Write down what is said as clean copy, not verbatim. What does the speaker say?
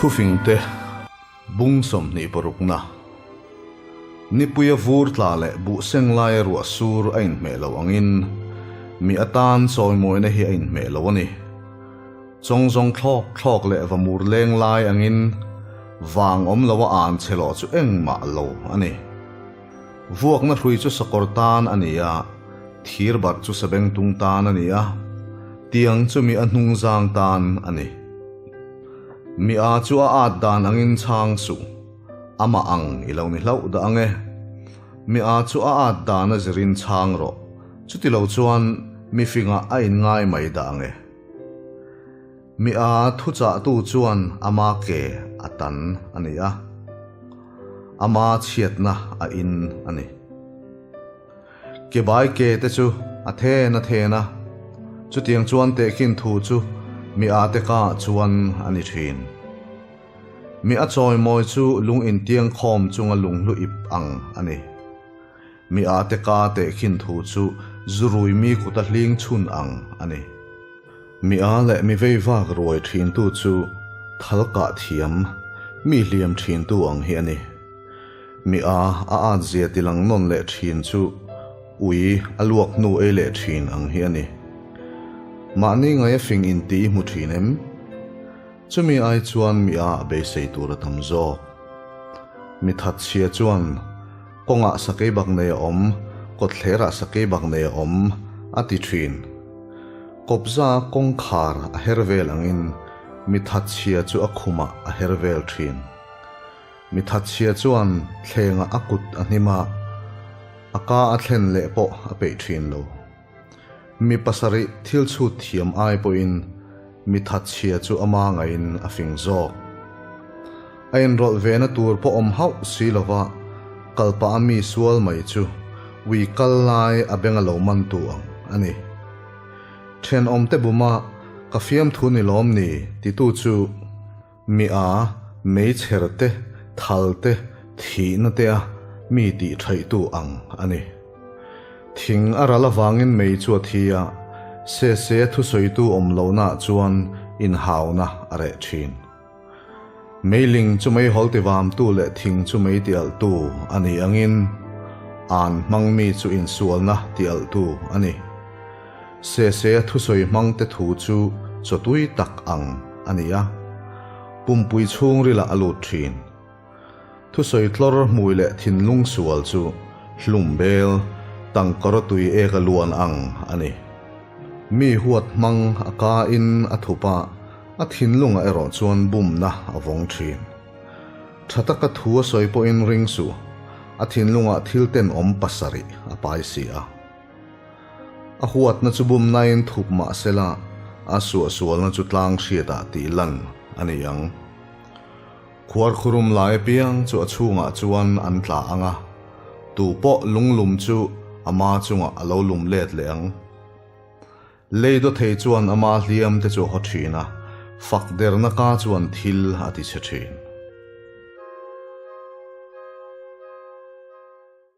Thufingte bung 26 na. Nipuia vur tla leh buh seng laia ruah sur a inhmeh lo angin mi atan chawimawina hi a inhmeh lo a ni. Chawngzawng thlawk thlawk leh va mur leng lai angin vang awm loa an che lawh chu engmah lo a ni. Vuakna hrui chu sakawr tan a ni a, thir barh chu sabengtung tan a ni a, tiang chu mi a hnungzang tan a ni. Mi a chu a at dan angin chhang suh, amah ang i lo ni hlauh dah ang e. Mi a chu a at dan a zirin chhang rawh, chuti lo chuan mi fingah a inngai mai dah ang e. Mi a thuchahtu chuan ama ke a tan a ni a, ama chhiatna a in a ni. Ke bai ke te chu a then a then a, chutiang chuan tehkhin thu chu mi a te ka chuan a ni thin. Mi a chawimawi chu lung intiang khawm chunga lunghlu ip ang a ni. Mi a te ka tehkhin thu chu zurui mi kuta hling chhun ang a ni. Mi a leh mi vei vak ruai thintu chu thal kah thiam, mi hliam thintu ang hi a ni. Mi a a at zia tilang nawn leh thin chu ui a luak hnu ei leh thin ang hi a ni. Mahni ngaia fing inti i hmu thin em? Chumi ai chuan mi a beisei tur a tam zawk. Mi thatchhia chuan kawngah sakei bak nei a awm, kawtthlerah sakei bak nei a awm a ti thin. Kawpza kawngkhar a her vel angin mi thatchhia chu a khumah a her vel thin. Mi thatchhia chuan thlengah a kut a hnim a, a ka a thlen leh pawh a peih thin lo. Mi pasarih thil chhut thiam ai pawhin mi thatchhia chu a mangaihin a fing zawk. A inrawlh vena tur pawh awm hauh si lova kalpah a mi sual mai chu ui kal lai a beng a lo mantu ang a ni. Thenawmte buma ka fiamthu ni lawm ni titu chu Mi a, meichher te, thal te, thihna te a mi tih thaihtu ang a ni. Thing a ral avangin mei chu a thi a, se se thusawitu awm lohnaah chuan inhauna a reh thin. Meiling chu meihawl tivamtu leh thing chu mei tialhtu a ni angin, an hmang mi chu insualna tialhtu a ni. Se se a thusawi hmangte thu chu chawtui tak ang a ni a, pumpui chhungrilah a lut thin. Thusawi tlawr hmui leh thinlung sual chu hlum bel, tangkawra tui ek a luan ang a ni. Mi huat hmang a ka in a thup a, a thinlungah erawh chuan bumna a vawng thin. Tha taka thu a sawi pawhin ring suh, a thinlungah thil tenawm pasarih a pai si a. A huatna chu bumnain thup mah sela, a suahsualna chu tlang hriatah tih lan a ni ang. Khuarkhurum lai apiang chu a chhungah chuan an tla ang a, tu pawh lunglum chu ama chungah a lo lum let leh ang. Lei dawthei chuan ama hliam te chu a haw thin a, fak derna ka chuan thil a ti chhe thin.